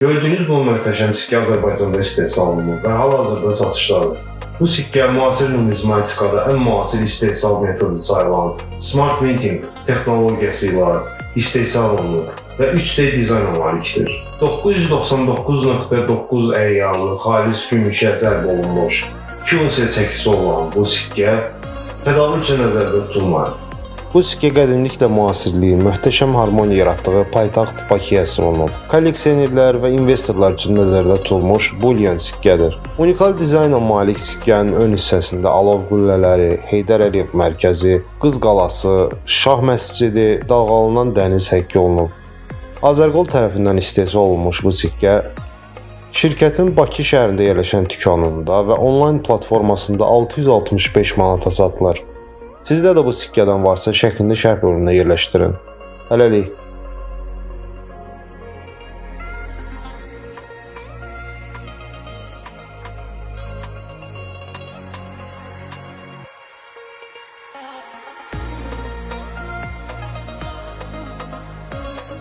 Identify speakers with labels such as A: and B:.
A: Gördüyünüz bu möhtəşəm sikkə Azərbaycanda istehsal olunur və hal-hazırda satışdadır. Bu sikkə müasir numizmatikada ən müasir istehsal metodu sayılan Smart Minting texnologiyası ilə istehsal olunur və 3D dizayna malikdir. 999.9 əyyarlı xalis gümüşə zərb olunmuş 2 unsiya çəkisi olan bu sikkə tədavül üçün nəzərdə tutulmayıb. Bu sikkə qədimliklə müasirliyin möhtəşəm harmoniya yaratdığı paytaxt Bakıya əsr olunub. Kolleksionerlər və investorlar üçün nəzərdə tutulmuş bullion sikkədir. Unikal dizayna malik sikkənin ön hissəsində alov qüllələri, Heydər Əliyev mərkəzi, Qız qalası, Şah məscidi, dalğalanan dəniz həkk olunub. Azərqol tərəfindən istehsal olunmuş bu sikkə şirkətin Bakı şəhərində yerləşən dükanında və onlayn platformasında 665 manata satılır. Sizdə də bu sikkədən varsa, şəklini şərh bölümünə yerləşdirin. Hələlik.